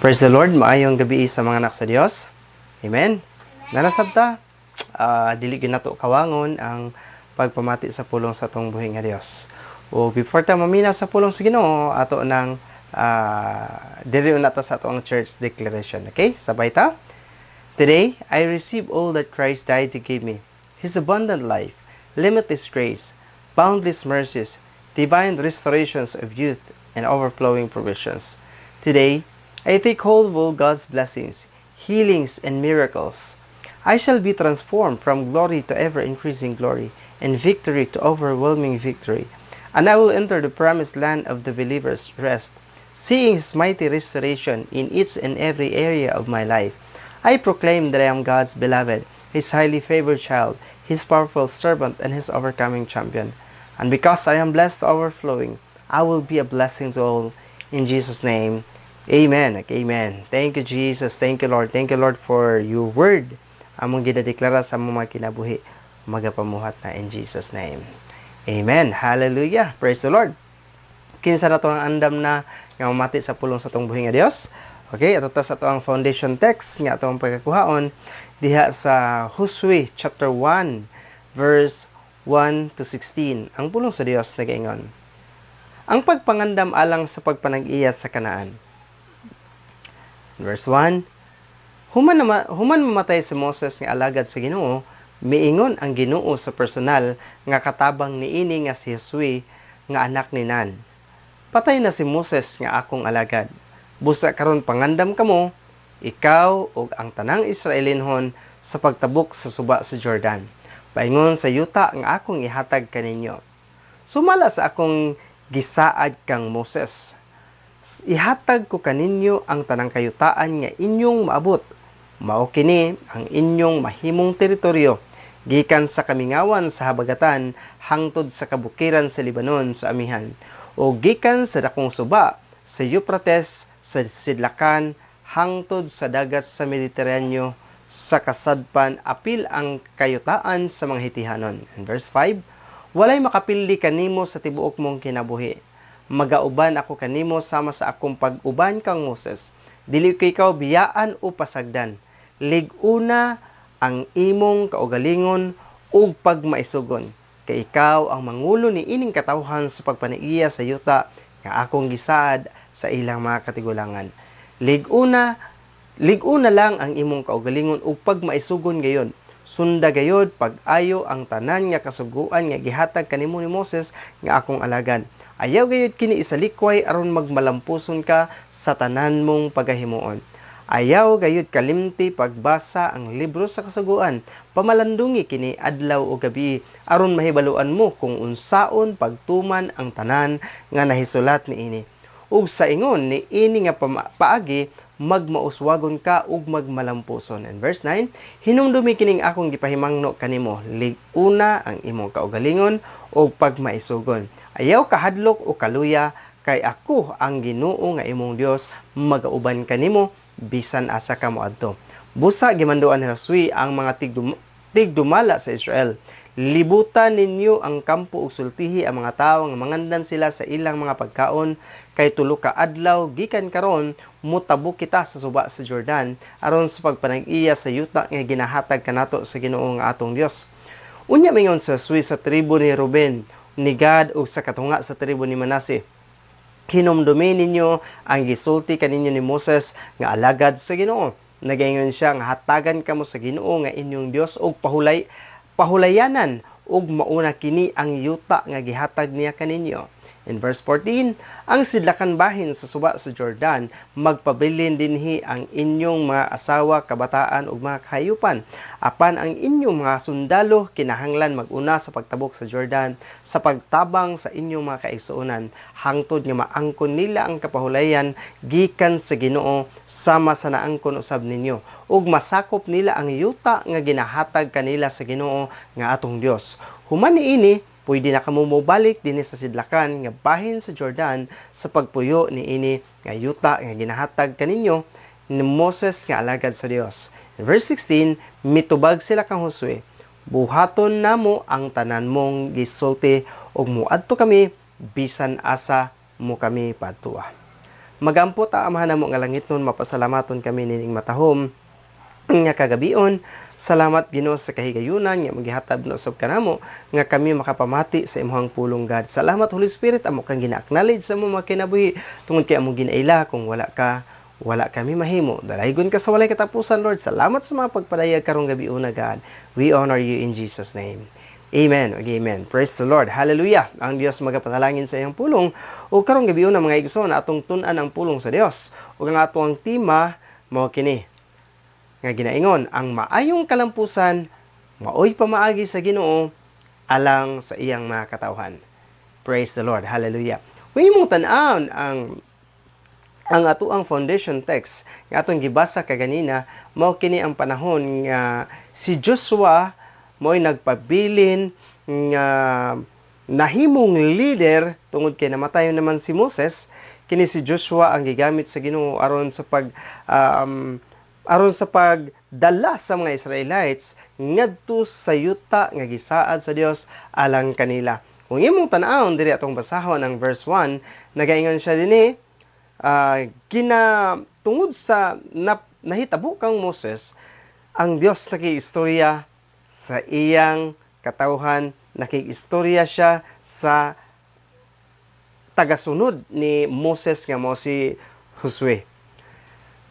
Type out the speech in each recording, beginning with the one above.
Praise the Lord, maayong gabi sa mga anak sa Dios. Amen. Nalasab ta. Dili gyud nato kawangon ang pagpamati sa pulong sa atong buhi nga Dios. O before ta maminaw sa pulong sa Ginoo, ato nang diri na ta sa atong church declaration. Okay? Sabay ta. Today, I receive all that Christ died to give me. His abundant life, limitless grace, boundless mercies, divine restorations of youth, and overflowing provisions. Today, I take hold of all God's blessings, healings, and miracles. I shall be transformed from glory to ever increasing glory, and victory to overwhelming victory. And I will enter the promised land of the believer's rest, seeing His mighty restoration in each and every area of my life. I proclaim that I am God's beloved, His highly favored child, His powerful servant, and His overcoming champion. And because I am blessed to overflowing, I will be a blessing to all. In Jesus' name, amen. Amen. Thank you, Jesus. Thank you, Lord. Thank you, Lord, for your word. Among ginadeklara sa among mga kinabuhi. Magapamuhat na in Jesus' name. Amen. Hallelujah. Praise the Lord. Kinsa na to ang andam na nga mamati sa pulong sa atong buhi nga Dios? Okay, ato ta sa ato ang foundation text nga atong pagkakuhaon diha sa Josue chapter 1 verse 1 to 16. Ang pulong sa Dios nagaingon: Ang pagpangandam alang sa pagpanag-iya sa Kanaan. Verse 1: Human mamatay si Moses nga alagad sa Ginoo, miingon ang Ginoo sa personal nga katabang niini nga si Josue nga anak ni Nan. "Patay na si Moses nga akong alagad. Busa karon pangandam kamo, ikaw ug ang tanang Israelinhon, sa pagtabok sa suba sa Jordan paingon sa yuta nga akong ihatag kaninyo. Sumala sa akong gisaad kang Moses, ihatag ko kaninyo ang tanang kayutaan nga inyong maabot. Mao kini ang inyong mahimong teritoryo gikan sa kamingawan sa habagatan hangtod sa kabukiran sa Lebanon sa amihan o gikan sa dakong suba sa Euphrates sa sidlakan hangtod sa dagat sa Mediteraneo sa kasadpan, apil ang kayutaan sa mga Hitihanon." And verse 5: "Walay makapildi kanimo sa tibuok mong kinabuhi. Magauban ako kanimo sama sa akong pag-uban kang Moses. Dili ko ikaw biyaan o pasagdan. Lig-una ang imong kaugalingon ug pagmaisugon. Kay ikaw ang mangulo ni ining katawhan sa pagpanag-iya sa yuta nga akong gisaad sa ilang mga katigulangan. Lig-una lang ang imong kaugalingon ug pagmaisugon gayon. Sunda gayod pag-ayo ang tanan nga kasuguan nga gihatag kanimo ni Moses nga akong alagad. Ayaw gayod kini isalikway aron magmalampuson ka sa tanan mong pagahimuon. Ayaw gayud kalimti pagbasa ang libro sa kasuguan. Pamalandungi kini adlaw o gabi aron mahibaluan mo kung unsaon pagtuman ang tanan nga nahisulat niini. Ug sa ingon ni ini nga paagi magmauswagon ka ug magmalampuson." And verse 9: "Hinumdumi kining akong gipahimangno kanimo. Lig-una ang imong kaugalingon ug pagmaisugon. Ayaw kahadlok o kaluya, kay ako ang Ginoo nga imong Dios magauban kanimo bisan asa ka moadto." Busa gimanduan ni Josue ang mga tigdumala sa Israel: "Libutan ninyo ang kampo ug sultihi ang mga tawo nga mangandam sila sa ilang mga pagkaon, kay 3 ka adlaw gikan karon motabok kita sa suba sa Jordan aron sa pagpanag-iya sa yuta nga ginahatag kanato sa Ginoo nga atong Dios." Unya mingon sa Josue sa tribo ni Ruben, ni Gad ug sa katunga sa tribo ni Manase: "Hinumdumi ninyo ang gisulti kaninyo ni Moses nga alagad sa Ginoo. Nagaingon siya nga hatagan kamo sa Ginoo nga inyong Dios og pahulayanan ug mauna kini ang yuta nga gihatag niya kaninyo." In verse 14, "Ang sidlakan bahin sa suba sa Jordan, magpabilin dinhi ang inyong mga asawa, kabataan ug mga kahayupan. Apan ang inyong mga sundalo kinahanglan mag-una sa pagtabok sa Jordan sa pagtabang sa inyong mga kaigsuonan hangtod nga maangkon nila ang kapahulayan gikan sa Ginoo sama sa naangkon usab ninyo ug masakop nila ang yuta nga ginahatag kanila sa Ginoo nga atong Dios. Human niini, pwede na kamo mobalik dinhi sa sidlakan nga bahin sa Jordan sa pagpuyo niini nga yuta nga ginahatag kaninyo ni Moses nga alagad sa Dios." In verse 16, mitubag sila kang Josue, "Buhaton namo ang tanan mong gisulti ug muadto kami bisan asa mo kami padtua." Magampo ta, Amahan namo nga langitnon, mapasalamaton kami nining matahom nga kagabion. Salamat, Ginoo, sa kahigayunan nga magihatag no usab kanamo nga kami makapamati sa imong pulong, God. Salamat, Holy Spirit, amo kang gina-acknowledge sa among mga kinabuhi tungod kay among ginaila, kung wala ka, wala kami mahimo. Dalaygon ka sa walay katapusan, Lord. Salamat sa mga pagpadayag karong gabiuna, God. We honor you in Jesus' name. Amen. Amen. Praise the Lord. Hallelujah. Ang Dios magapanalangin sa iyang pulong. O karong gabiuna, mga igsoon, atong tun-an ang pulong sa Dios. Ug ang atong tema mao kini nga ginaingon, ang maayong kalampusan maoy pamaagi sa Ginoo alang sa iyang mga katawhan. Praise the Lord. Hallelujah. Kung imong tan-awon ang atoang foundation text nga atong gibasa kaganina, mao kini ang panahon nga si Joshua mo'y nagpabilin nga nahimong leader tungod kay namatay naman si Moses. Kini si Joshua ang gigamit sa Ginoo aron sa pagdala sa mga Israelites ngadto sa yuta nga gisaad sa Dios alang kanila. Kung imong tan-awon diri, atong basahon ang verse 1, nagaingon siya dinhi, gina tungod sa nahitabo kang Moses, ang Dios nakiistorya sa iyang katawhan, nakiistorya siya sa tagasunod ni Moses nga mo si Josue.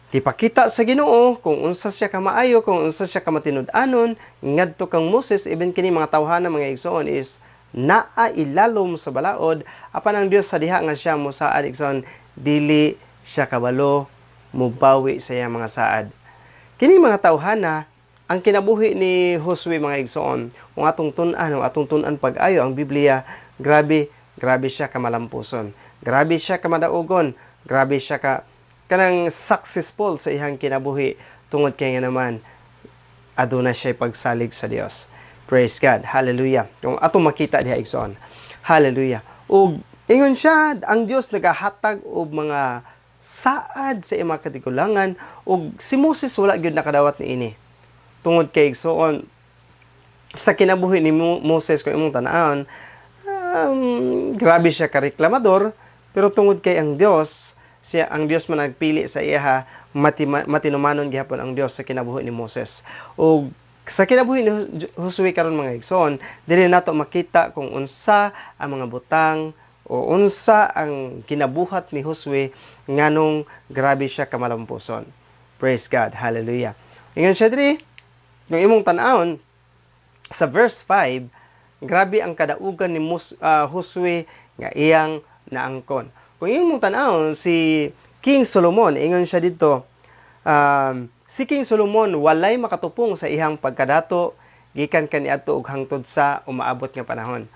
Gipakita sa Ginoo kung unsa siya kamaayo, kung unsa siya kamatinud-anon ngadto kang Moses, even kini mga tawhana, mga igsoon, is naa ilalom sa balaod, apan ang Dios sa diha nga siya mosaad, igsoon, dili siya kabalo mubawi sa iyang mga saad. Kini mga tawhana, ang kinabuhi ni Josue, mga igsoon, kung atong tun-an, kung atong tun-an pag-ayo ang Biblia, grabe, grabe siya kamalampuson. Grabe siya kamadaugon, grabe siya ka kanang successful sa iyang kinabuhi tungod kay nga naman aduna siya pagsalig sa Dios. Praise God. Hallelujah. Kung atong makita diha, igsoon. Hallelujah. Ug ingon siya, ang Dios nagahatag og mga saad sa iyang mga katigulangan ug si Moses wala gyud nakadawat niini. Tungod kay, igsoon, sa kinabuhi ni Moses, kung imong tan-awon, grabe siya kareklamador, pero tungod kay ang Dios siya, ang Dios man nagpili sa iya, matinumanon gihapon ang Dios sa kinabuhi ni Moses. Ug sa kinabuhi ni Josue karon, mga igsoon, dili nato makita kung unsa ang mga butang o unsa ang kinabuhat ni Josue nganong grabe siya kamalampuson. Praise God. Hallelujah. Ingon siya diri, kung imong tan-awon sa verse 5, grabe ang kadaugan ni Josue nga iyang naangkon. Kung imong tan-awon si King Solomon, ingon siya dito, si King Solomon walay makatupong sa iyang pagkadato gikan kaniadto ug hangtod sa umaabot nga panahon.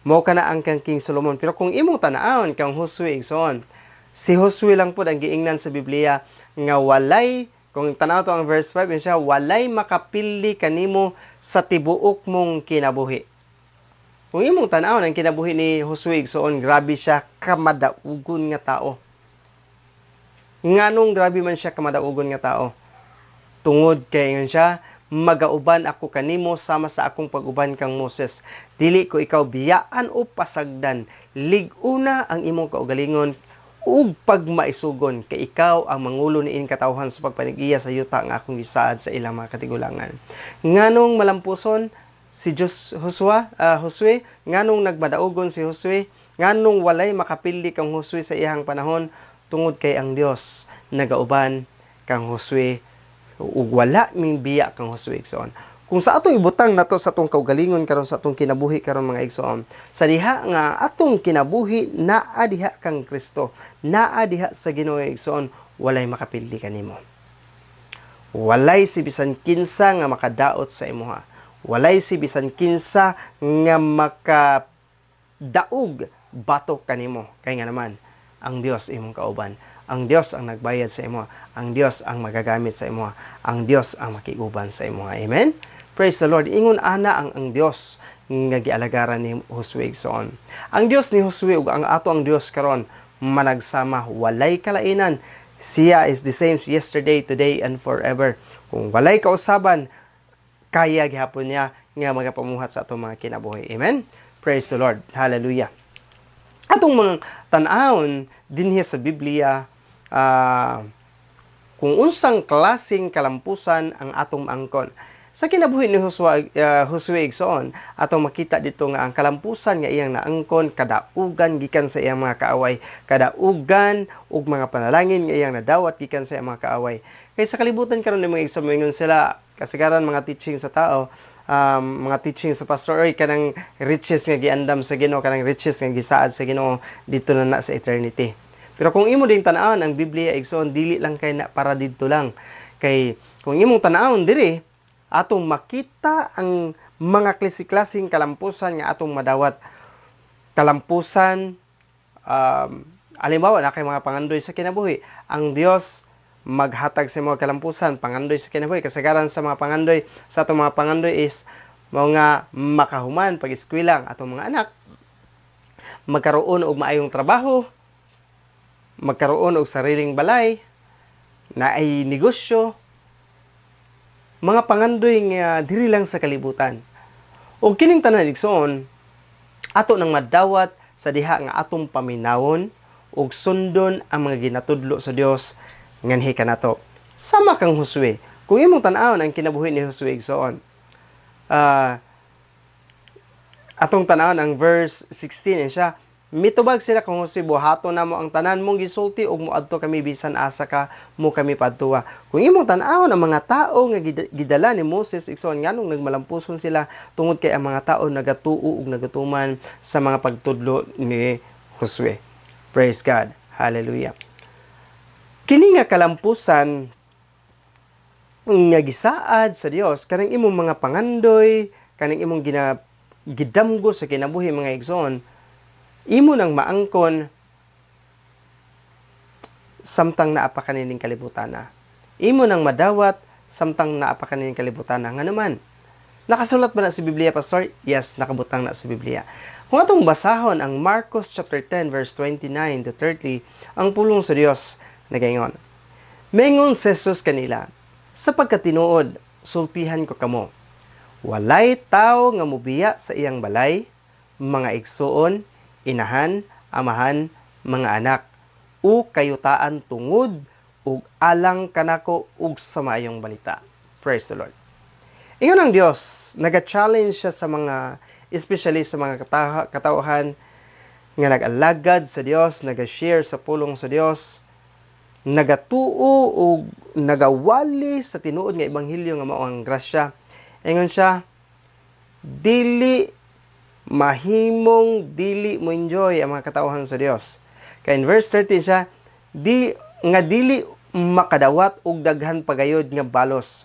Mao kana ang kang King Solomon. Pero kung imong tan-awon kang Josue, igsoon, si Josue lang pud ang giingnan sa Biblia nga walay, kung tanaw to ang verse 5, yun siya, walay makapili kanimo sa tibuok mong kinabuhi. Kung imong tan-awon ang kinabuhi ni Josue, igsoon, grabe siya kamadaugon nga tao. Nganong grabe man siya kamadaugon nga tao? Tungod kay ingon siya, "Magauban ako kanimo sama sa akong pag-uban kang Moses. Dili ko ikaw biyaan o pasagdan. Lig-una ang imong kaugalingon ug pagmaisugon kay ikaw ang mangulo niining katawhan sa pagpanag-iya sa yuta nga akong gisaad sa ilang mga katigulangan." Nganong malampuson si Josue, nganong nagmadaugon si Josue, nganong walay makapili kang Josue sa iyang panahon? Tungod kay ang Dios nagauban kang Josue ug wala ming biya kang Josue, igsoon. Kung sa atong ibutang nato sa atong kaugalingon karon, sa atong kinabuhi karon, mga igsoon, sa diha nga atong kinabuhi naa diha kang Kristo, naa diha sa Ginoo, igsoon, walay makapili kanimo. Walay si bisan kinsa nga makadaot sa imuha. Walay si bisan kinsa nga makadaog batok kanimo. Kay nga naman, ang Dios imong kauban. Ang Dios ang nagbayad sa imo. Ang Dios ang magagamit sa imo. Ang Dios ang makiguban sa imo. Amen. Praise the Lord. Ingon ana ang Dios nga gialagaran ni Josue, igsoon. Ang Dios ni Josue ug ang ato ang Dios karon managsama, walay kalainan. Siya is the same yesterday, today, and forever. Kung walay kausaban, kaya gihapon niya nga magapamuhat sa atong mga kinabuhi. Amen? Praise the Lord. Hallelujah. Atong mga tan-awon dinhi sa Biblia, kung unsang klaseng kalampusan ang atong maangkon. Sa kinabuhi ni Josue, igsoon, atong makita dito nga ang kalampusan nga iyang naangkon kadaugan gikan sa iyang mga kaaway, kadaugan ug mga panalangin nga iyang nadawat gikan sa iyang mga kaaway. Kay sa kalibutan karon ni mga igsoon, moingon sila, kasagaran mga teaching sa tao, mga teaching sa pastor, oy, kanang riches nga giandam sa Ginoo, kanang riches nga gisaad sa Ginoo dito na na sa eternity. Pero kung imo ding tan-awon ang Biblia, igsoon, dili lang kay na para didto lang. Kay kung imong tan-awon diri, atong makita ang mga klase-klaseng kalampusan nga atong madawat. Kalampusan, alimbawa, na kay mga pangandoy sa kinabuhi. Ang Dios maghatag sa mga kalampusan, pangandoy sa kinabuhi. Kasagaran sa mga pangandoy, sa atong mga pangandoy is mga makahuman pag-eskwela ang atong mga anak, magkaroon og maayong trabaho, magkaroon og sariling balay, na ay negosyo, mga pangandoy nga diri lang sa kalibutan. Og kining tanan, igsoon, ato nang madawat sa diha nga atong paminawon ug sundon ang mga ginatudlo sa Dios nganhi kanato. Sama kang Josue. Kung imong tan-awon ang kinabuhi ni Josue, igsoon, atong tan-awon ang verse 16 siya, mitubag sila kang Josue, "Buhaton namo ang tanan mong gisulti ug moadto kami bisan asa ka mo kami padtuwa." Kung imong tan-awon ang mga tao nga gidala ni Moses, igsoon, nganong nagmalampuson sila? Tungod kay ang mga tao nagatuo ug nagatuman sa mga pagtudlo ni Josue. Praise God. Hallelujah. Kini nga kalampusan nga gisaad sa Dios kanang imong mga pangandoy, kaning imong gidamgo sa kinabuhi, mga igsoon, imo nang maangkon samtang naa pa kanining kalibutan na. Imo nang madawat samtang naa pa kanining kalibutan na. Nga naman, nakasulat ba na sa Biblia, Pastor? Yes, nakabutang na sa Biblia. Kung atong basahon ang Marcos chapter 10 verse 29 to 30, ang pulong sa Dios nagaingon. Mengon si Jesus kanila, "Sa pagkatinuod, sultihan ko kamo, walay tao nga mubiya sa iyang balay, mga igsuon, inahan, amahan, mga anak, o kayutaan tungod ug alang kanako ug sa maayong balita." Praise the Lord. Ingon ang Dios, naga-challenge siya sa mga, especially sa mga katauhan nga nag-alagad sa Dios, naga-share sa pulong sa Dios, nagatuo ug nagawali sa tinuod nga ebanghelyo nga mao ang grasya. Ingon siya, dili mahimong dili mo enjoy ang mga katauhan sa Dios. Kay in verse 13 siya, di nga dili makadawat og daghan pagayod nga balos.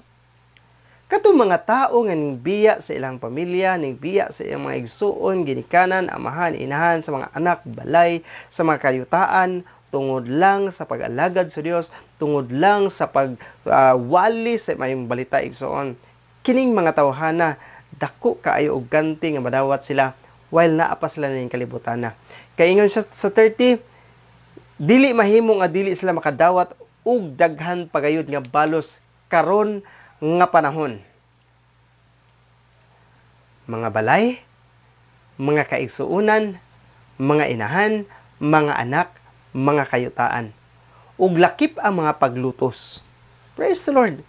Katong mga tao nga ning biya sa ilang pamilya, ning biya sa ilang mga igsuon, ginikanan, amahan, inahan, sa mga anak, balay, sa mga kayutaan, tungod lang sa pag-alagad sa Dios, tungod lang sa pagwali sa mayong balita, igsoon. Kining mga tawhana, dako kaayo og ganti nga madawat sila while naa pa sila ning kalibutan na. Kay ingon siya sa 30, dili mahimo nga dili sila makadawat og daghan pagayod nga balos karon nga panahon. Mga balay, mga kaigsuonan, mga inahan, mga anak, mga kayutaan. Ug lakip ang mga paglutos. Praise the Lord.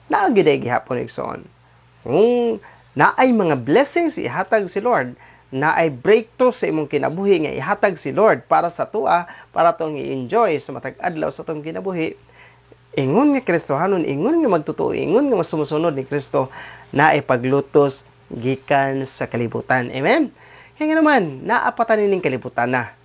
Naa gyud gihapon, igsoon. Kung naay mga blessings ihatag si Lord, naay breakthrough sa imong kinabuhi nga ihatag si Lord para sa tua, para tong i-enjoy sa matag adlaw sa atong kinabuhi, ingon nga Kristohanon, ingon nga magtotoo, ingon nga sumusunod ni Kristo, naay paglutos gikan sa kalibutan. Amen? Kaya nga naman, naa pa ta nining kalibutan na.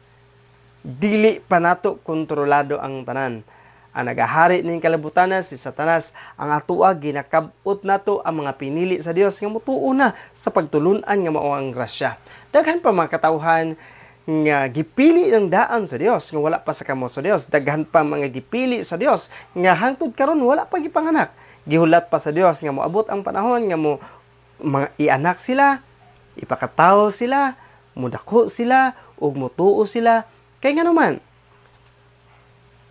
Dili pa nato kontrolado ang tanan. Ang nagahari ning kalibutan na si Satanas. Ang atoa ginakab-ot nato ang mga pinili sa Dios nga mutuo na sa pagtulunan nga mao ang grasya. Daghan pa mga katawhan nga gipili ng daan sa Dios nga wala pa sa kamot sa Dios. Daghan pa mga gipili sa Dios nga hangtod karon wala pa gipanganak. Gihulat pa sa Dios nga moabot ang panahon nga mo mga ianak sila, ipakatawo sila, mudako sila ug mutuo sila. Kay nga naman,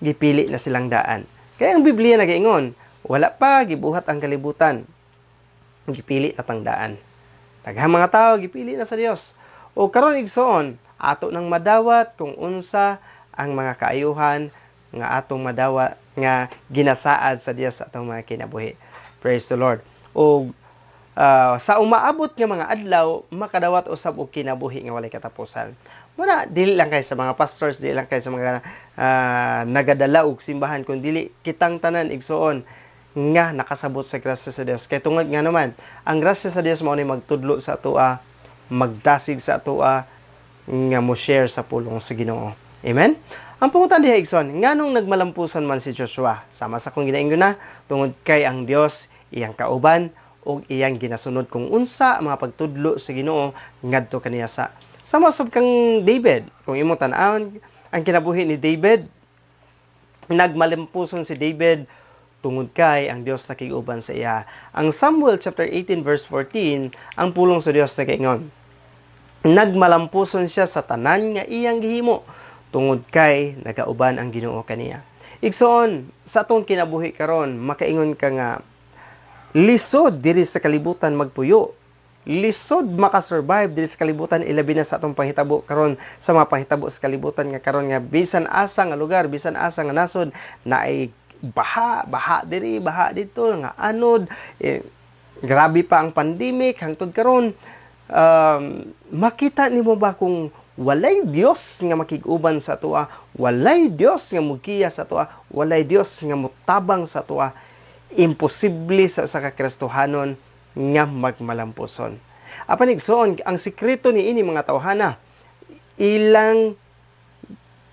gipili na silang daan. Kaya ang Biblia nagaingon, wala pa gibuhat ang kalibutan, gipili na tang daan. Daghang mga tao gipili na sa Dios. O karon, igsoon, ato nang madawat kung unsa ang mga kaayuhan nga atong madawa nga ginasaad sa Dios sa atong mga kinabuhi. Praise the Lord. O sa umaabot nga mga adlaw, makadawat usab og kinabuhi nga walay katapusan. Muna dili lang kay sa mga pastors, dili lang kay sa mga nagadala og simbahan, kun dili kitang tanan, igsuon, nga nakasabot sa grasya sa Dios. Kay tungod nga naman, ang grasya sa Dios mao ni magtudlo sa atoa, magdasig sa atoa nga mo share sa pulong sa Ginoo. Amen? Ang pangutan diha, igsoon, nganong nagmalampuson man si Joshua? Sama sa akong ginaingon na, tungod kay ang Dios iyang kauban ug iyang ginasunod kung unsa ang mga pagtudlo sa Ginoo ngadto kaniya sa sama sab kang David. Kung imong tan-awon ang kinabuhi ni David, nagmalampuson si David tungod kay ang Dios nakig-uban sa iya. Ang Samuel chapter 18 verse 14, ang pulong sa Dios nagaingon, "Nagmalampuson siya sa tanan nga iyang gihimo tungod kay nagauban ang Ginoo kaniya." Igsoon, sa atong kinabuhi karon, makaingon ka nga lisod diri sa kalibutan magpuyo. Lisod makasurvive diri sa kalibutan, ilabi na sa atong panghitabo karon, sa mga panghitabo sa kalibutan nga karon nga bisan asa nga lugar, bisan asa nga nasod naay baha, baha diri, baha dito, nga anod, eh, grabe pa ang pandemic hangtod karon. Makita nimo ba kung walay Dios nga makig-uban sa atoa, walay Dios nga mugiya sa atoa, walay Dios nga mutabang sa atoa, imposible sa usa ka Kristohanon nga magmalampuson. Apan igsoon, ang sikreto ni ini mga tawhana, ilang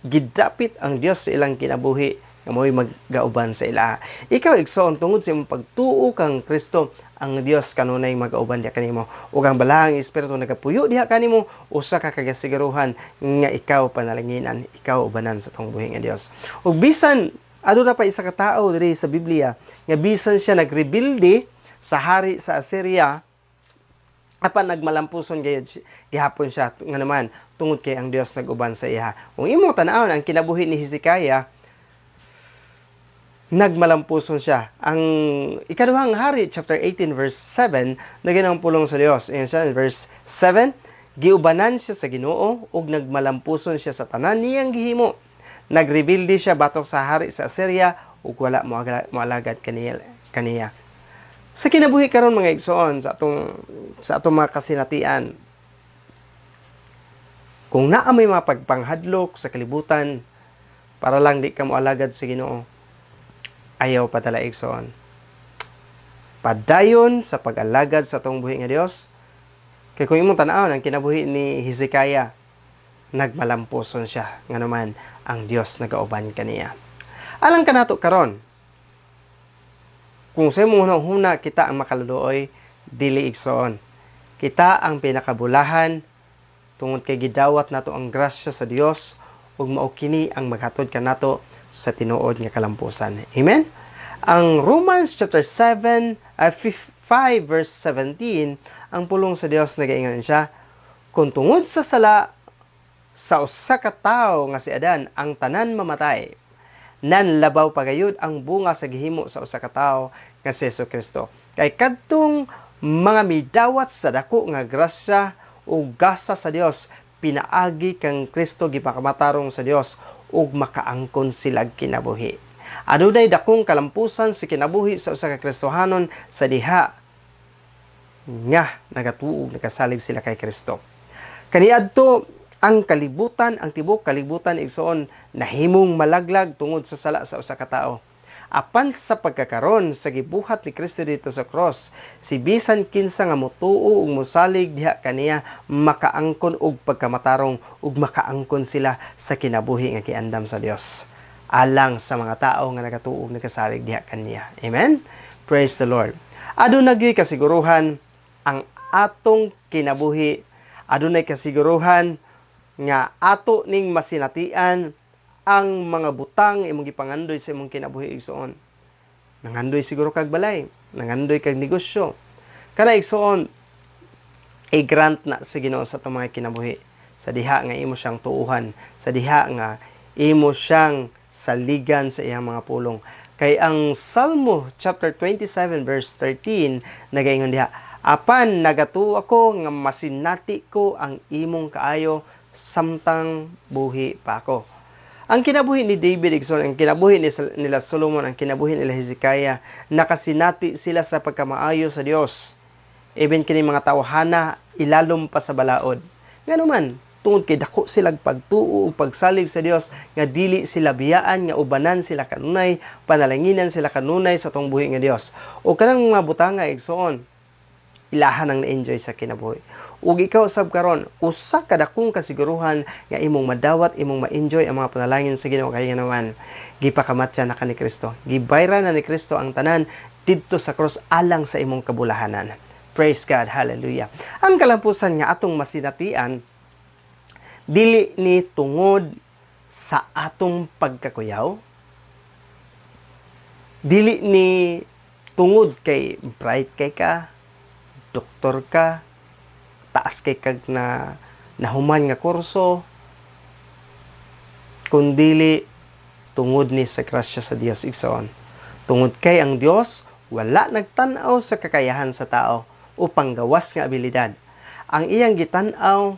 gidapit ang Dios sa ilang kinabuhi nga mo'y maggauban sa ila. Ikaw, igsoon, tungod sa imong pagtuo kang Kristo, ang Dios kanunay magauban diha kanimo. Ug ang Balaang Espiritu nagapuyo diha kanimo, usa ka kagasiguruhan nga ikaw panalanginan, ikaw ubanan sa atong buhi nga Dios. Ug bisan aduna pa isa ka tawo diri sa Biblia nga bisan siya nagrebelde sa hari sa Assyria, apan nagmalampuson gayud gihapon siya, nga naman tungod kay ang Dios nag-uban sa iya. Kung imong tan-awon ang kinabuhi ni Hezekiah, nagmalampuson siya. Ang Ikaduhang Hari chapter 18 verse 7, naging pulong sa Dios. Ayan siya, verse 7, "Giubanan siya sa Ginoo ug nagmalampuson siya sa tanan niyang gihimo. Nagrebelde siya batok sa hari sa Assyria ug wala moalagad kaniya." Sa kinabuhi karon, mga igsoon, sa atong mga kasinatian, kung naa may mga pagpanghadlok sa kalibutan para lang di ka moalagad sa Ginoo, ayaw padala, igsoon. Padayon sa pag-alagad sa atong buhi nga Dios. Kay kung imong tan-awon ang kinabuhi ni Hezekiah, nagmalampuson siya, ngano man ang Dios nagauban kaniya. Alang kanato karon, kung sa imong huna kita ang makaluoy, dili, igsoon. Kita ang pinakabulahan tungod kay gidawat nato ang grasya sa Dios ug mao kini ang maghatod kanato sa tinuod nga kalampusan. Amen. Ang Romans chapter 7 5 verse 17, ang pulong sa Dios nagaingon siya, "Kung tungod sa sala sa usa ka tawo nga si Adan ang tanan mamatay, nanlabaw pagayod ang bunga sa gihimo sa usa ka tawo nga si Jesu Kristo. Kay kadtong mga midawat sa dako nga grasya ug gasa sa Dios pinaagi kang Kristo, gipakamatarong sa Dios ug makaangkon sila kinabuhi." Adunay dakong kalampusan sa kinabuhi sa usa ka Kristohanon sa diha nga nagatuo, nagasalig sila kay Kristo. Kaniadto ang kalibutan, ang tibok kalibutan, igsoon, nahimong malaglag tungod sa sala sa usa ka tawo. Apan sa pagkakaron sa gibuhat ni Kristo dito sa cross, si bisan kinsa nga motuo ug mosalig diha kaniya makaangkon og pagkamatarong ug makaangkon sila sa kinabuhi nga giandam sa Dios alang sa mga tao nga nagatuo ug nagasalig diha kaniya. Amen. Praise the Lord. Aduna gyud kasiguruhan ang atong kinabuhi, adunay kasiguruhan nga ato ning masinatian ang mga butang imong gipangandoy sa imong kinabuhi, igsoon. Nangandoy siguro kag balay, nangandoy kag negosyo. Kana, igsoon, i-grant na sa Ginoo sa atong mga kinabuhi sa diha nga imo siyang tuuhan, sa diha nga imo siyang saligan sa iyang mga pulong. Kay ang Salmo chapter 27 verse 13 nagaingon diha, "Apan nagatuo ako nga masinati ko ang imong kaayo samtang buhi pa ako." Ang kinabuhi ni David, igsoon, ang kinabuhi nila Solomon, ang kinabuhi nila Hezekiah, nakasinati sila sa pagkamaayo sa Dios. Even kini mga tawhana ilalom pa sa balaod. Ngano man, tungod kay dako sila pagtuo ug pagsalig sa Dios nga dili sila biyaan, nga ubanan sila kanunay, panalanginan sila kanunay sa atong buhi nga Dios. O kanang mga butanga, igsoon, ilahan ang na-enjoy sa kinabuhi. Ug ikaw sab karon, usa ka dakong kasiguruhan nga imong madawat, imong ma-enjoy ang mga panalangin sa Ginoo kay naman gipakamatya na ka ni Kristo. Gibayran na ni Kristo ang tanan didto sa cross alang sa imong kabulahanan. Praise God. Hallelujah. Ang kalampusan nga atong masinatian dili ni tungod sa atong pagkakuyaw, dili ni tungod kay bright kay ka, doktor ka, taas kay kag na nahuman nga kurso, kundili tungod ni sa grasya sa Dios, igsoon. Tungod kay ang Dios wala nagtan-aw sa kakayahan sa tao o panggawas nga abilidad. Ang iyang gitan-aw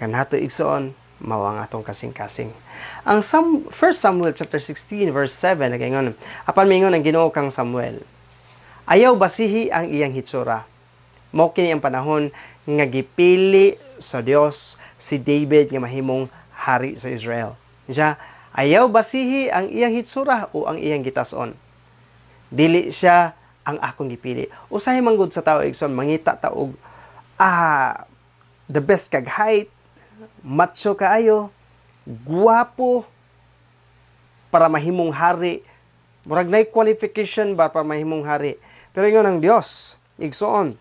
kanato, igsoon, mao ang atong kasing-kasing. Ang 1 Samuel chapter 16 verse 7 nagaingon, apan mingon ang Ginoo kang Samuel, "Ayaw basihi ang iyang hitsura." Mao kini ang panahon nga gipili sa Dios si David nga mahimong hari sa Israel. Siya, "Ayaw basihi ang iyang hitsura o ang iyang gitason. Dili siya ang akong gipili." Usahay manggod sa tao, igsoon, mangita ta og the best kag height, macho kaayo, guwapo para mahimong hari. Murag nay qualification ba para mahimong hari. Pero ingon ang Dios, igsoon,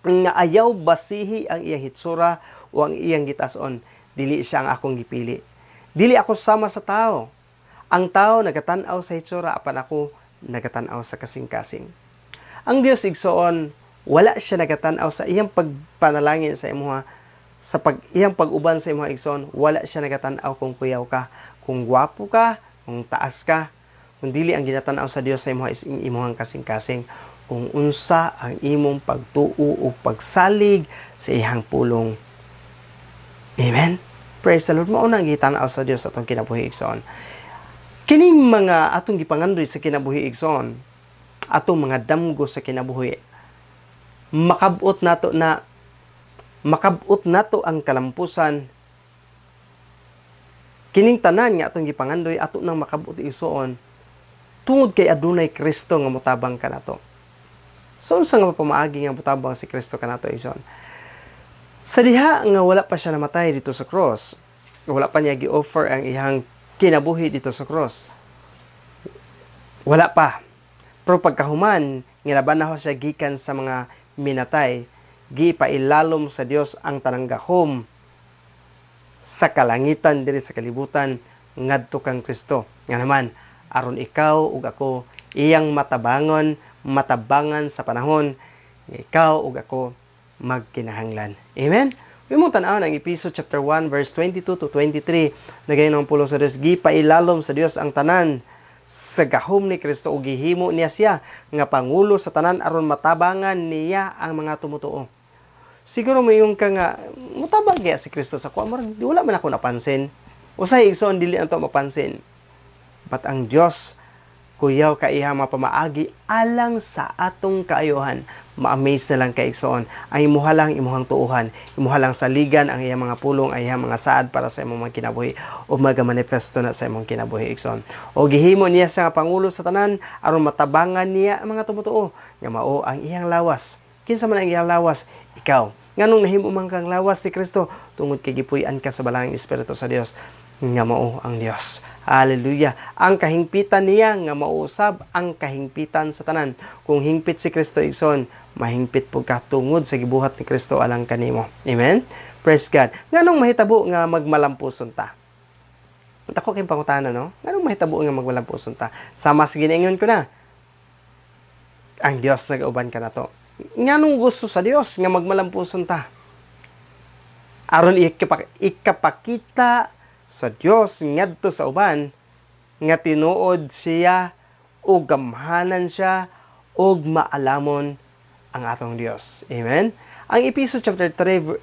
nga ayaw basihi ang iyang hitsura o ang iyang gitason. Dili siya ang akong gipili. Dili ako sama sa tao. Ang tao nagatan-aw sa hitsura, apan ako nagatan-aw sa kasing-kasing. Ang Dios, igsoon, wala siya nagatan-aw sa iyang pagpanalangin sa imuha, sa pag iyang pag-uban sa imuha, igsoon, wala siya nagatan-aw kung kuyaw ka, kung gwapo ka, kung taas ka. Kung dili, ang ginatan-aw sa Dios sa imuha is ang imuhang kasing-kasing, kung unsa ang imong pagtuo o pagsalig sa iyang pulong. Amen. Praise the Lord. Mao na ang gitan-aw sa Dios atong kinabuhi, igsoon. Kining mga atong gipangandoy sa kinabuhi, igsoon, atong mga damgo sa kinabuhi, makabot nato na makabot nato ang kalampusan. Kining tanan nga atong gipangandoy, ato nang makabot, igsoon, tungod kay adunay Kristo nga motabang kanato. So unsa nga pamaagi nga motabang si Kristo kanato, igsoon? Sa diha nga wala pa siya namatay dito sa cross, wala pa niya gi-offer ang iyang kinabuhi dito sa cross. Wala pa. Pero pagkahuman, ngilabanaho siya gikan sa mga minatay, gipailalom sa Dios ang tanang gahom sa kalangitan diri sa kalibutan ngadto kang Kristo. Nga naman, aron ikaw ug ako iyang matabangon, matabangan sa panahon nga ikaw ug ako magkinahanglan. Amen? Imong tan-awon ang Epeso chapter 1 verse 22 to 23. Nagaingon ang pulong sa Dios, gipailalom sa Dios ang tanan sa gahom ni Kristo ug gihimo niya siya nga pangulo sa tanan aron matabangan niya ang mga tumutuo. Siguro moingon ka nga mutabang kaya si Kristo sa kuha, murag wala man ako napansin. Usahay, igsoon, dili nato mapansin. But ang Dios kuyaw ka iha mapamaagi alang sa atong kaayuhan. Ma-amaze na lang ka, igsoon. Ang imuha lang imuhang tuuhan, imuha lang saligan ang iyang mga pulong, ang iyang mga saad para sa imong mga kinabuhi o magamanifesto na sa imong kinabuhi, igsoon. O gihimo niya siya nga pangulo sa tanan aron matabangan niya ang mga tumutuo nga mao ang iyang lawas. Kinsa man ang iyang lawas? Ikaw. Nganong nahimo man kang lawas ni Kristo? Tungod kay gipuy-an ka sa Balaang Espiritu sa Dios nga mao ang Dios. Hallelujah. Ang kahingpitan niya nga mausab ang kahingpitan sa tanan. Kung hingpit si Kristo, igsoon, mahingpit pud ka tungod sa gibuhat ni Kristo alang kanimo. Amen. Praise God. Nganong mahitabo nga magmalampuson ta? Dako kay pangutana, no? Nganong mahitabo nga magmalampuson ta? Sama sa ginaingon ko na, ang Dios nagauban kanato. Nganong gusto sa Dios nga magmalampuson ta? Aron ikapakita sa Dios ngadto sa uban nga tinuod siya ug gamhanan siya ug maalamon. ang atong Dios. Amen. Ang Epeso chapter 3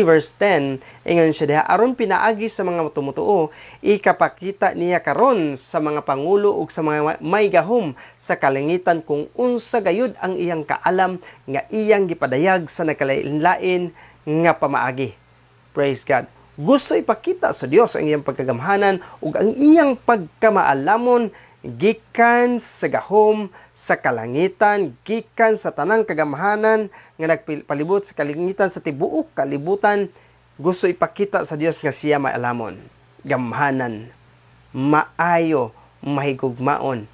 verse 10, ingon siya diha, aron pinaagi sa mga tumutuo, ikapakita niya karon sa mga pangulo ug sa mga may gahom sa kalangitan kung unsa gayud ang iyang kaalam nga iyang gipadayag sa nagkalain-lain nga pamaagi. Praise God. Gusto ipakita sa Dios ang iyang pagkagamhanan ug ang iyang pagkamaalamon gikan sa gahom sa kalangitan, gikan sa tanang kagamhanan nga nagpalibot sa kalangitan, sa tibuok kalibutan. Gusto ipakita sa Dios nga siya maalamon, gamhanan, maayo, mahigugmaon.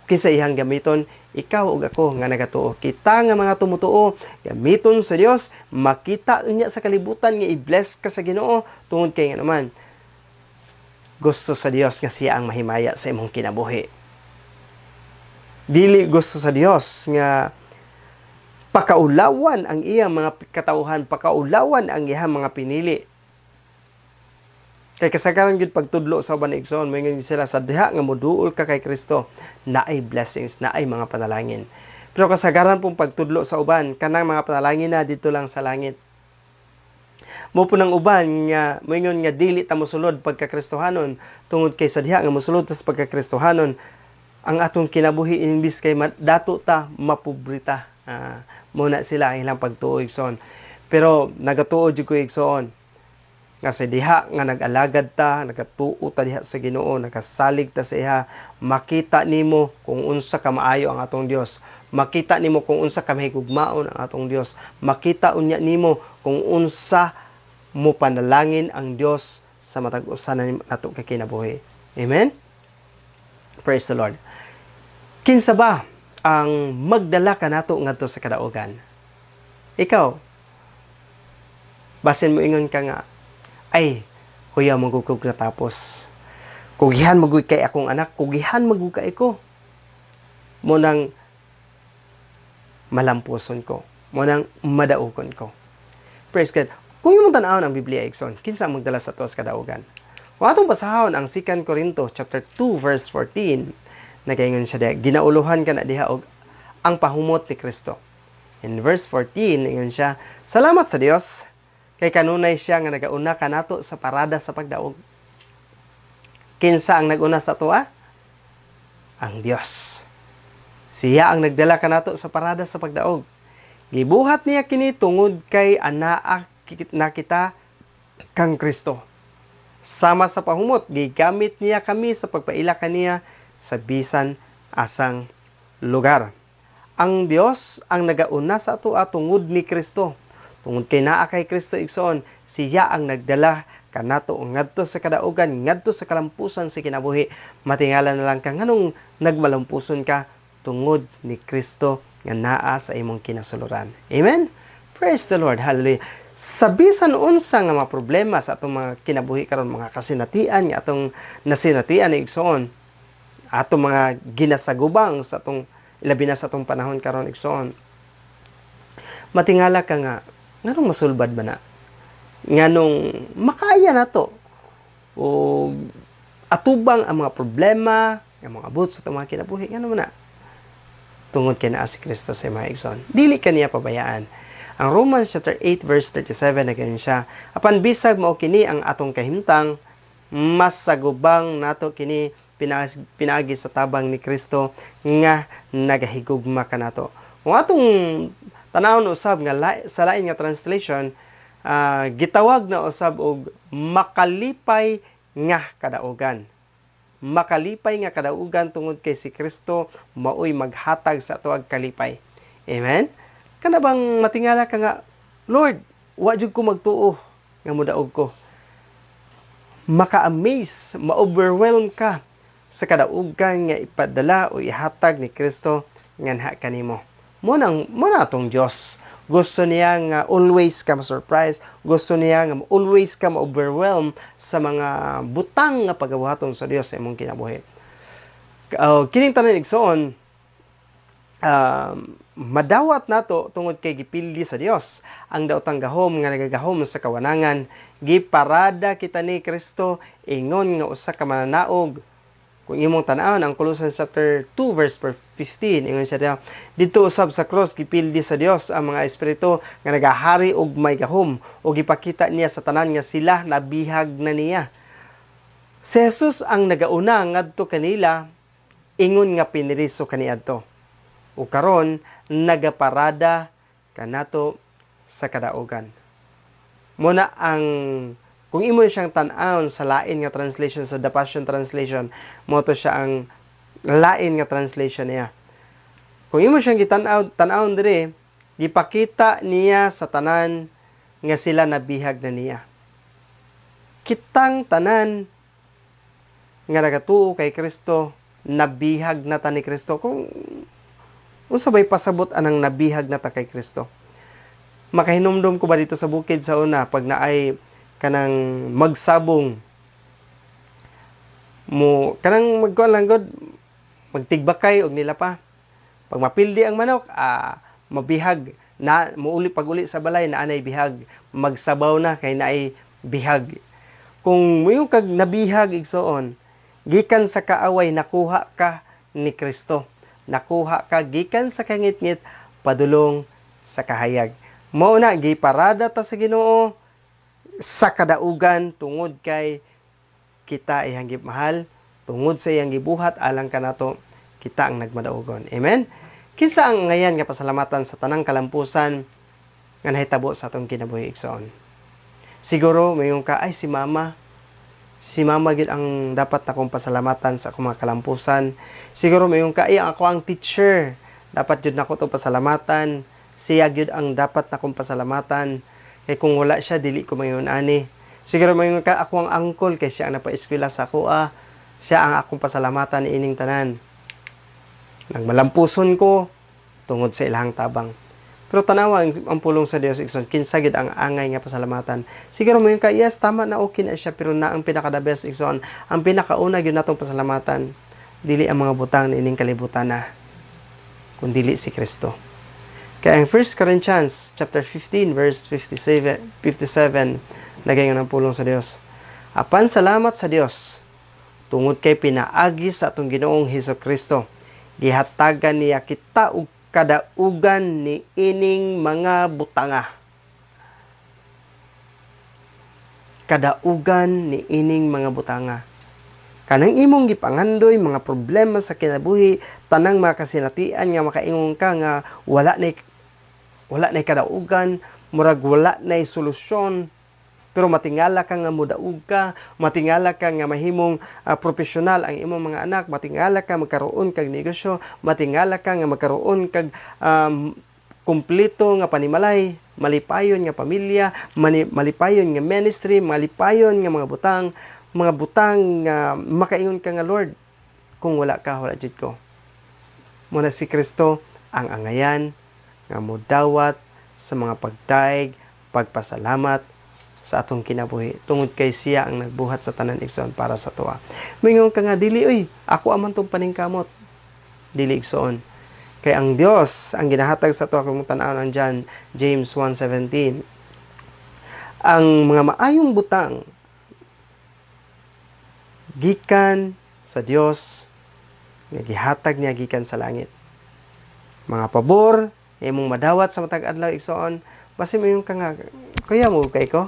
Kinsa iyang gamiton? Ikaw ug ako nga nagatuo. Kita nga mga tumutuo, gamiton sa Dios, makita niya sa kalibutan nga i-bless ka sa Ginoo tungod kay nga naman gusto sa Dios nga siya ang mahimaya sa imong kinabuhi. Dili gusto sa Dios nga pakaulawan ang iyang mga katawhan, pakaulawan ang iyang mga pinili. Kay kasagaran gyud pagtudlo sa uban, igsoon, moingon sila sa diha nga moduol ka kay Kristo, naay blessings, naay mga panalangin. Pero kasagaran pong pagtudlo sa uban, kanang mga panalangin na dito lang sa langit. Mo po ng uban nga moingon nga dili ta mosulod pagka-Kristohanon tungod kay sa diha nga mosulod ta sa pagka-Kristohanon, ang atong kinabuhi imbis kay dato ta, mapobre ta. Mo na sila ang ilang pagtuo, igsoon. Pero nagatuo jud ko, igsoon, nga sa diha nga nag-alagad ta, nagatuo ta diha sa Ginoo, nagasalig ta sa iya, makita nimo kung unsa ka maayo ang atong Dios. Makita nimo kung unsa ka mahigugmaon ang atong Dios. Makita unya nimo kung unsa mo panalangin ang Dios sa matag usa na nato kay kinabuhi. Amen. Praise the Lord. Kinsa ba ang magdala kanato ngadto sa kadaugan? Ikaw, basin mo ingon ka nga, "Ay, kuya, magugog natapos. Kugihan magug kay akong anak, kugihan magug kay ko. Mo nang malampuson ko, mo nang madaugon ko." Praise God. Kung imong tan-awon ang Biblia, igsoon, kinsa ang magdala sa ato sa kadaugan? Kung atong basahon ang 2 Corinto chapter 2 verse 14, nagaingon siya diha, ginauluhan ka na diha og ang pahumot ni Kristo. In verse 14, ingon siya, "Salamat sa Dios kay kanunay siya nga nagauna kanato sa parada sa pagdaog." Kinsa ang naguna sa atoa? Ang Dios. Siya ang nagdala kanato sa parada sa pagdaog. Gibuhat niya kini tungod kay anaa nakita kang Kristo. Sama sa pahumot, gigamit niya kami sa pagpaila kaniya sa bisan asang lugar. Ang Dios ang nagauna sa atoa tungod ni Kristo. Tungod kay naa kay Kristo, igsoon, siya ang nagdala kanato ngadto sa kadaugan, ngadto sa kalampusan sa kinabuhi. Matingala na lang ka nganong nagmalampuson ka tungod ni Kristo nga naa sa imong kinasuluran. Amen. Praise the Lord. Hallelujah. Sa bisan unsa nga mga problema sa atong mga kinabuhi karon, mga kasinatian nga atong nasinatian ni igsoon, atong mga ginasagubang sa atong, ilabi na sa atong panahon karon, igsoon. Matingala ka nga nganong masulbad man na? Nganong makaya na to? O atubang ang mga problema nga mga abot sa atong mga kinabuhi, ngano man na? Tungod kay naa si Kristo sa mga igsoon. Dili ka niya pabayaan. Ang Romans chapter 8 verse 37, na ganyan siya. "Apan bisag mao kini ang atong kahimtang, mas sagubang nato kini pinaagi sa tabang ni Kristo nga nagahigugma kanato." Kung atong tanawon usab nga sa lain nga translation, gitawag na usab og makalipay nga kadaugan. Makalipay nga kadaugan tungod kay si Kristo maoy maghatag sa atoang kalipay. Amen? Kana bang matingala ka nga, "Lord, wa jud ko magtuo nga modaog ko." Maka-amaze, ma-overwhelm ka sa kadaugan nga ipadala o ihatag ni Kristo nganha kanimo. Mo na atong Dios. Gusto niya nga always ka ma-surprise, gusto niya nga always ka ma-overwhelm sa mga butang nga pagabuhaton sa Dios sa imong kinabuhi. Kining tanan, igsoon, madawat nato tungod kay gipildi sa Dios ang daotang gahom nga nagagahom sa kawanangan. Giparada kita ni Kristo ingon nga usa ka mananaog. Kung imong tan-awon ang Colossians chapter 2 verse 15, ingon siya diha, didto usab sa cross gipildi sa Dios ang mga espiritu nga nagahari og may gahom ug gipakita niya sa tanan nga sila nabihag na niya. Si Jesus ang nagauna ngadto kanila ingon nga piniriso kaniadto. Ug karon nagaparada kanato sa kadaugan. Muna ang kung imo siyang tan-awon sa lain nga translation, sa The Passion Translation, mao to siya ang lain nga translation niya. Kung imo siyang gitan-aw tan-awon dire, gipakita niya sa tanan nga sila nabihag na niya. Kitang tanan nga nagatuo kay Kristo, nabihag na ta ni Kristo. Kung unsa bay pasabot anang nabihag na ta kay Kristo? Makahinumdum ko ba dito sa bukid sa una, pag naay kanang magsabong mo, kanang magkuan lang gud, magtigbakay og nila pa, pag mapildi ang manok, mabihag na, muuli pag uli sa balay na anay bihag, magsabaw na kay naay bihag. Kung moingon kag nabihag, igsoon, gikan sa kaaway nakuha ka ni Kristo, nakuha ka gikan sa kangitngit padulong sa kahayag. Mao na giparada ta sa Ginoo sa kadaugan tungod kay kita iyang gimahal, tungod sa iyang gibuhat alang kanato, kita ang nagmadaugon. Amen. Kinsa ang angayan nga pasalamatan sa tanang kalampusan nga nahitabo sa atong kinabuhi, igsoon? Siguro moingon ka, "Ay, si mama. Si mama gyud ang dapat akong pasalamatan sa akong mga kalampusan." Siguro moingon ka, "Ay, ako ang teacher. Dapat gyud nako to pasalamatan. Siya gyud ang dapat nakong pasalamatan. Kay kung wala siya, dili ko moingon ani." Siguro moingon ka, "Ako ang uncle kay siya ang napaeskwela sa ako ah. Siya ang akong pasalamatan ining tanan. Nagmalampuson ko tungod sa ilahang tabang." Pero tanawa ang pulong sa Dios, igsoon, kinsa gyud ang angay nga pasalamatan? Siguro moingon ka, "Yes, tama na, okay na siya," pero na ang pinaka the best, igsoon. Ang pinakauna gyud natong pasalamatan, dili ang mga butang niining kalibutan na, kundili si Kristo. Kaya ang 1 Corinthians chapter 15 verse 57, 57, nagaingon ang pulong sa Dios, "Apan salamat sa Dios tungod kay pinaagi sa atong Ginoong Hesus Kristo, gihatagan niya kita og kadaugan ni ining mga butanga." Kadaugan ni ining mga butanga. Kanang imong gipangandoy, mga problema sa kinabuhi, tanang mga kasinatian nga makaingon ka nga wala nay kadaugan, murag wala nay solusyon, pero matingala ka nga mudaog ka, matingala ka nga mahimong profesional ang imong mga anak, matingala ka magkaroon kag negosyo, matingala ka nga magkaroon kag kumpleto nga panimalay, malipayon nga pamilya, malipayon nga ministry, malipayon nga mga butang nga makaingon ka nga, "Lord, kung wala ka, wala jud ko." Muna si Kristo ang angayan nga mudawat sa mga pagdaig, pagpasalamat sa atong kinabuhi tungod kay siya ang nagbuhat sa tanan, igsoon, para sa tuwa. Moingon ka nga, "Dili oy, ako aman tong paningkamot." Dili, igsoon. Kay ang Dios ang ginahatag sa tuwa, kung tan-aw ang John James 1:17. Ang mga maayong butang gikan sa Dios nga gihatag niya gikan sa langit. Mga pabor imong madawat sa matag adlaw, igsoon, basin moingon ka nga, "Kuya mo kay ko."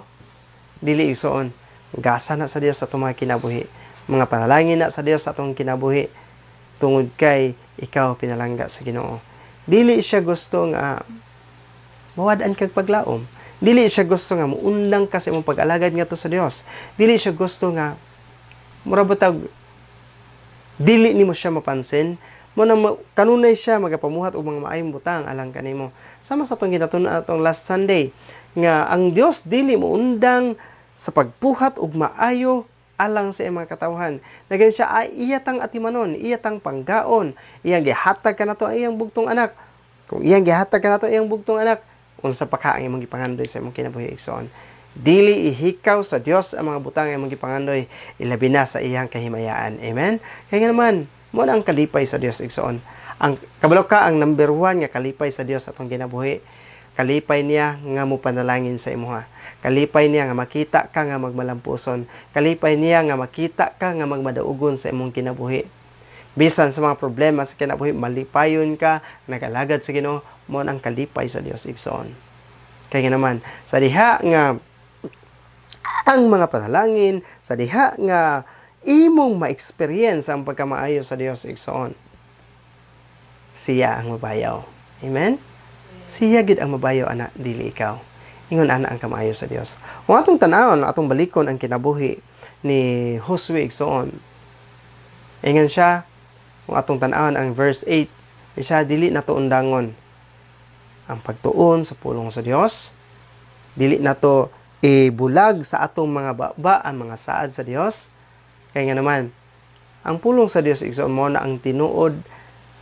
Dili, igsoon. Gasa na sa Dios sa atong mga kinabuhi. Mga panalangin na sa Dios sa atong kinabuhi tungod kay ikaw pinalangga sa Ginoo. Dili siya gusto nga mawad-an kag paglaom. Dili siya gusto nga muundang ka sa imong pag-alagad ngadto sa Dios. Dili siya gusto nga mura butag dili nimo siya mapansin mo na kanunay siya magapamuhat og mga maayong butang alang kanimo. Sama sa atong ginatun-an atong last Sunday nga ang Dios dili moundang sa pagbuhat og maayo alang sa iyang mga katawhan. Nagayon siya ay iya tang atimanon, iya tang panggaon, iyang gihatag kanato ang iyang bugtong anak. Kung iyang gihatag kanato ang iyang bugtong anak, unsa pa ka ang imong gipangandoy sa imong kinabuhi, igsoon? Dili ihikaw sa Dios ang mga butang ang imong gipangandoy, ilabi na sa iyang kahimayaan. Amen? Kaya nga naman, mo na ang kalipay sa Dios, igsoon. Ang kabalo ka ang number 1 nga kalipay sa Dios atong kinabuhi. Kalipay niya nga mo panalangin sa imuha. Kalipay niya nga makita ka nga magmalampuson. Kalipay niya nga makita ka nga magmadaugon sa imong kinabuhi. Bisan sa mga problema sa kinabuhi, malipayon ka, nagalagad sa Ginoo, mao ang kalipay sa Dios, igsoon. Kaya nga naman, sa diha nga ang mga panalangin, sa diha nga imong ma-experience ang pagkamaayo sa Dios, igsoon, siya ang mabayaw. Amen? Siya gid ang mabayaw ana, dili ikaw. Ingon ana ang kamaayo sa Dios. Kung atong tan-awon, atong balikon ang kinabuhi ni Josue, igsoon. Ingon siya, kung atong tan-awon ang verse 8, siya, "Dili nato undangon ang pagtuon sa pulong sa Dios. Dili nato ibulag sa atong mga baba ang mga saad sa Dios." Kaya nga naman, ang pulong sa Dios, igsoon, mao na ang tinuod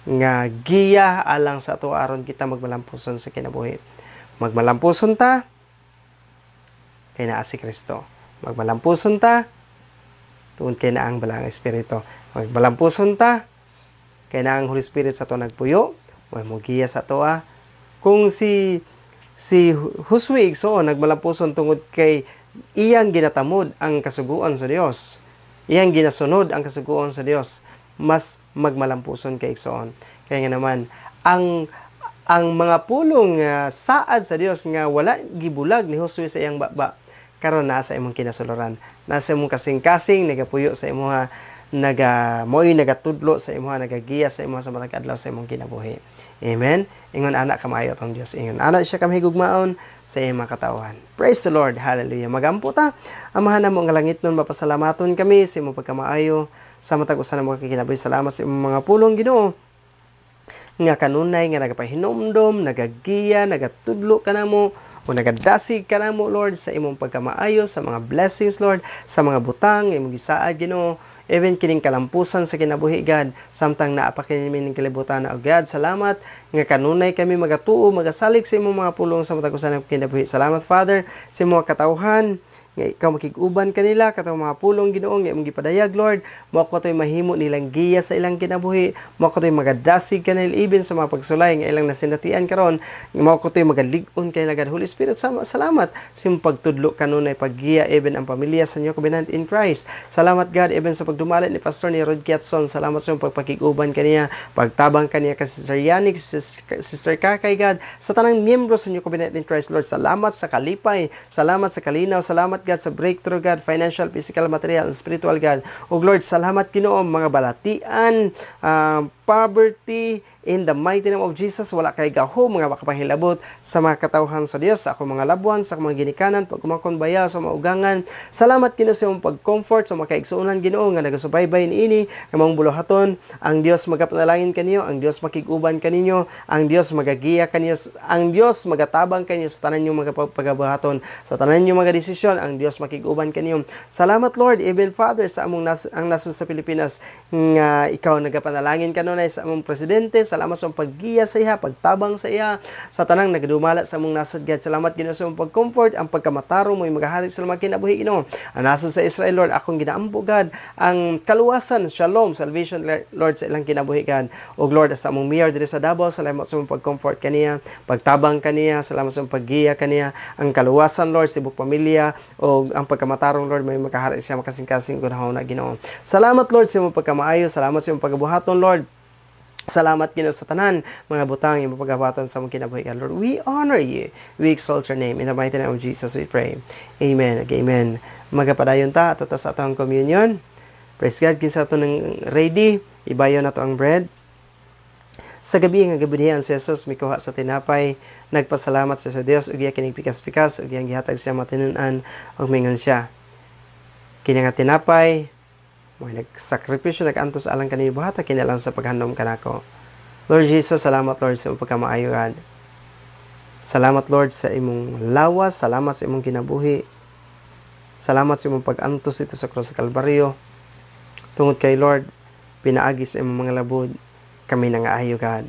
nga giya alang sa ato aron kita magmalampuson sa kinabuhi. Magmalampuson ta kay naa si Kristo. Magmalampuson ta tungod kay naa ang Balaang Espiritu. Magmalampuson ta kay naa ang Holy Spirit sa ato nagpuyo, mo mogiya sa ato ah. Kung si Josue, igsoon, nagmalampuson tungod kay iyang ginatamod ang kasuguan sa Dios. Iyang ginasunod ang kasuguan sa Dios, mas magmalampuson kay, igsoon. Kaya nga naman, ang mga pulong nga saad sa Dios nga wala gibulag ni Josue sa iyang baba, karon naa sa imong kinasuluran, nasa imong kasing-kasing, nagapuyo sa imuha, naga mo'y nagatudlo sa imuha, nagagiya sa imuha sa matag adlaw sa imong kinabuhi. Amen. Ingon ana kamayo atong Dios. Ingon ana siya kamahigugmaon sa iyang mga katawhan. Praise the Lord. Hallelujah. Magampo ta. Amahan namo nga langitnon, mapasalamaton kami sa imong pagkamaayo sa matag usa namo ka kinabuhi. Salamat sa imong mga pulong, Ginoo, nga kanunay nga nagapahinumdom, nagagiya, nagatudlo kanamo o nagadasig kanamo, Lord, sa imong pagkamaayo, sa mga blessings, Lord, sa mga butang nga imong gisaad, Ginoo, even kining kalampusan sa kinabuhi, God, samtang naa pa kini ning kalibutan. O God, salamat nga kanunay kami magatuo, magasalig sa imong mga pulong sa matag usa ng kinabuhi. Salamat, Father, sa imong mga katawhan nga ikaw makig-uban kanila. Katong mga pulong, Ginoo, nga imong gipadayag, Lord, mao to'y mahimo nilang giya sa ilang kinabuhi, mao to'y magadasig kanila even sa mga pagsulay nga ilang nasinatian karon, mao to'y magalig-on kanila, God. Holy Spirit, salamat sa imong pagtudlo kanunay, paggiya even ang pamilya sa New Covenant in Christ. Salamat, God, even sa pagdumala ni Pastor ni Rod Kiatson. Salamat sa imong pagpakig-uban kaniya, pagtabang kaniya kay Sister Yannick, Sister Kakay, God, sa tanang miyembro sa New Covenant in Christ, Lord. Salamat sa kalipay, salamat sa kalinaw, salamat, God, sa breakthrough, God, financial, physical, material, and spiritual, God. O Lord, salamat, Ginoo, mga balatian, poverty, in the mighty name of Jesus, wala kay gaho mga makapahilabot sa mga katawhan sa Dios, sa akong mga labuan, sa akong mga ginikanan, pag baya sa mga ugangan. Salamat, Ginoo, sa imong pag-comfort sa mga kaigsuonan, Ginoo, nga nagasubaybay niini nga maong buluhaton. Ang Dios magapanalangin kaniyo, ang Dios makig-uban kaninyo, ang Dios magagiya kaniyo, ang Dios magatabang kaniyo sa tanan niyo mga pagabuhaton, sa tanan niyo mga desisyon, ang Dios makig-uban kaniyo. Salamat, Lord, even Father, sa among ang nasod sa Pilipinas nga ikaw nagapanalangin kanunay sa among presidente. Salamat sa imong paggiya sa iya, pagtabang sa iya, sa tanang nagadumala sa among nasod, God. Salamat, Ginoo, sa imong pag-comfort, ang pagkamatarong mo magahari sa mga kinabuhi, Ginoo. Ang nasod sa Israel, Lord, akong ginaampo, God, ang kaluwasan, shalom, salvation, Lord, sa ilang kinabuhi, God. O Lord, sa among mayor diri sa Davao, salamat sa imong pag-comfort kaniya, pagtabang kaniya, salamat sa imong paggiya kaniya, ang kaluwasan, Lord, sa tibok pamilya, o ang pagkamatarong, Lord, may makahari siya makasing-kasing gunahon na, Ginoo. Salamat, Lord, sa imong pagkamaayo, salamat sa imong pagabuhaton, Lord. Salamat, Ginoo, sa tanan mga butang imong pagabuhaton sa among kinabuhi. Lord, we honor you. We exalt your name. In the mighty name of Jesus we pray. Amen. Okay, amen. Magapadayon ta at sa atong communion. Praise God. Kinsa ato nang ready, ibayo na to ang bread. Sa gabi nga gibudhian si Jesus, mikuha sa tinapay, nagpasalamat siya sa Dios ug iya kining pikas-pikas ug iyang gihatag siya matinun-an ug mingon siya, "Kini nga tinapay mo nagsakripisyo, nag-antos alang kaniyo, buhata kini alang sa paghandom kanako." Lord Jesus, salamat, Lord, sa imong pagkamaayo, God. Salamat, Lord, sa imong lawas, salamat sa imong kinabuhi. Salamat sa imong pag-antos dito sa krus sa Kalbaryo. Tungod kay, Lord, pinaagi sa imong mga labod, kami nangaayo, God.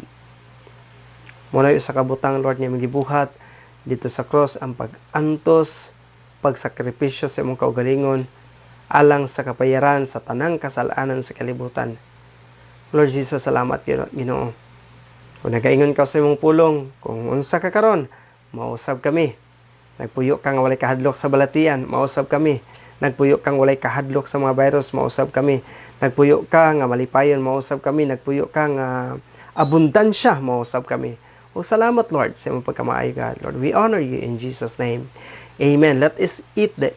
Muna sa kabutang, Lord, nga imong gibuhat dito sa cross, ang pag-antos, pagsakripisyo sa imong kaugalingon alang sa kapayaran sa tanang kasalanan sa kalibutan. Lord Jesus, salamat, Ginoo. Kung nagaingon ka sa imong pulong, kung unsa ka karon, mausab kami. Nagpuyo ka nga walay kahadlok sa balatian, mausab kami. Nagpuyo kang walay kahadlok sa mga virus, mausab kami. Nagpuyo ka nga malipayon, mausab kami. Nagpuyo ka nga abundansya, mausab kami. O salamat, Lord, sa imong pagkamaayo, God. Lord, we honor you in Jesus' name. Amen. Let us eat the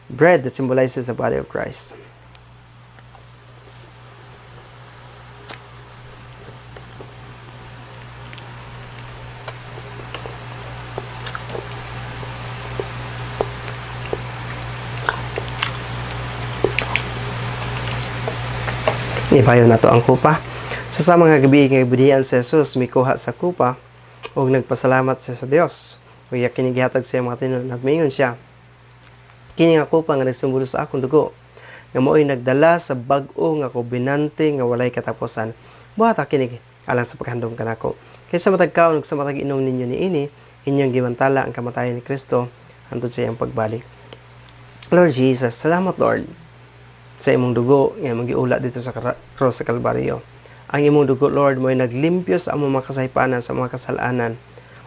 bread that symbolizes the body of Christ. Ipayo nato ang kupa. Sa sama nga gabi nga gibudihan si Jesus, mikuha sa kupa ug nagpasalamat siya sa Dios. Ug iya kini gihatag sa iyang mga tinuod, nagmingon siya: "Kini nga kupa nga nagsimbolo sa akong dugo, nga maoy nagdala sa bag-o nga kobenante nga walay katapusan. Buhata kini alang sa paghandom kanako. Kay sa matag kaon ug sa matag inom ninyo niini, inyong gimantala ang kamatayon ni Kristo hangtod sa iyang pagbalik." Lord Jesus, salamat, Lord, sa imong dugo nga imong giula dito sa cross sa Kalbaryo. Ang imong dugo, Lord, mo'y naglimpyo sa among mga kasaypanan, sa mga kasalanan.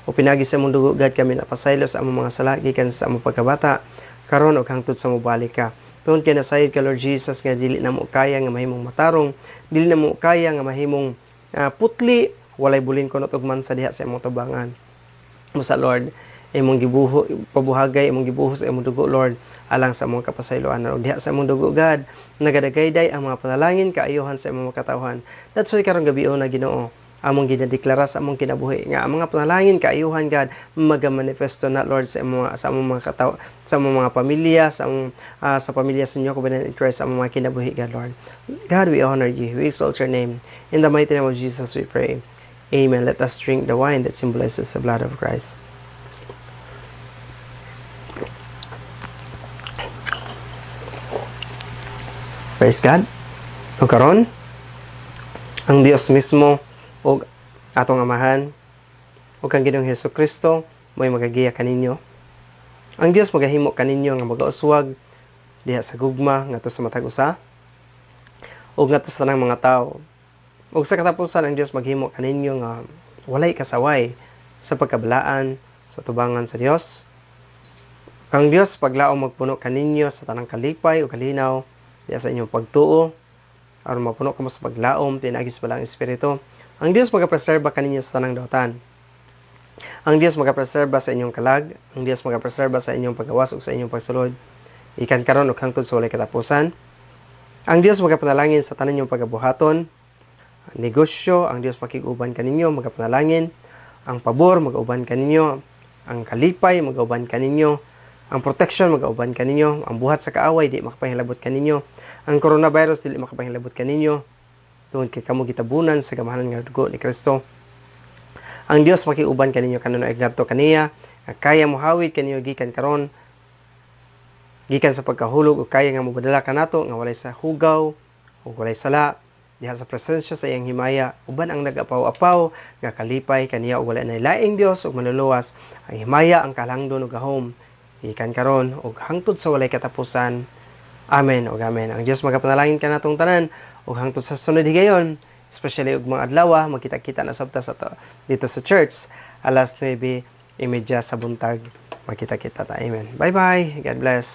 O pinagi sa imong dugo, God, kami napasaylo sa among mga sala gikan sa among pagkabata karon ug hangtod sa mobalik ka. Tungod kay nasayod ka, Lord Jesus, nga dili namo kaya nga mahimong matarong, dili namo kaya nga mahimong putli, walay bulin kunot ug mansa diha sa imong tubangan. Busa, Lord, imong gibuho pabuhagay, imong gibuhos sa imong dugo, Lord, alang sa among kapasayloan. Ug diha sa imong dugo, God, nagadagayday ang mga panalangin kaayuhan sa imong mga katawhan. That's why karong gabi na, Ginoo, among ginadeklara sa among kinabuhi nga ang mga panalangin kaayuhan, God, magamanifesto na, Lord, sa among mga kataw, sa among mga pamilya, sa pamilya sa inyo Covenant in Christ, sa among mga kinabuhi, God. Lord God, we honor you, we exalt your name. In the mighty name of Jesus we pray. Amen. Let us drink the wine that symbolizes the blood of Christ. Praise God. O karon, ang Dios mismo ug atong Amahan ug ang Ginoong Hesus Kristo mo'y magagiya kaninyo. Ang Dios magahimo kaninyo nga magauswag diha sa gugma ngadto sa matag usa ug ngadto sa tanang mga tawo. Ug sa katapusan, ang Dios maghimo kaninyo nga walay kasaway sa pagkabalaan sa tubangan sa Dios. Kang Dios paglaom magpuno kaninyo sa tanang kalipay ug kalinaw diha sa inyong pagtuo aron mapuno kamo sa paglaom pinaagi sa Balaang Espiritu. Ang Dios magapreserba kaninyo sa tanang dautan. Ang Dios magapreserba sa inyong kalag, ang Dios magapreserba sa inyong paggawas ug sa inyong pagsulod, ikan karon ug hangtod sa walay katapusan. Ang Dios magapanalangin sa tanan inyong pagabuhaton, ang negosyo, ang Dios makig-uban kaninyo, magapanalangin, ang pabor magauban kaninyo, ang kalipay magauban kaninyo, ang protection magauban kaninyo, ang buhat sa kaaway di makapangilabot kaninyo, ang coronavirus dili makapangilabot kaninyo, tungod kay kamo gitabunan sa gamhanan nga dugo ni Kristo. Ang Dios makiuban kaninyo kanunay ngadto kaniya, nga kaya mohawid kaninyo gikan karon, gikan sa pagkahulog, ug kaya nga mobadala kanato nga walay sa hugaw ug walay sala diha sa presensya sa iyang himaya uban ang nagapaw-apaw nga kalipay kaniya ug wala nay laing Dios ug manluluwas. Ang himaya, ang kalangdon ug gahom, gikan karon ug hangtod sa walay katapusan. Amen ug amen. Ang Dios magapanalangin kanatong tanan ug hangtod sa sunod higayon, especially ug mga adlaw magkita-kita na sabta sa to, dito sa church, alas 9:30 sa buntag, magkita-kita ta. Amen. Bye bye. God bless.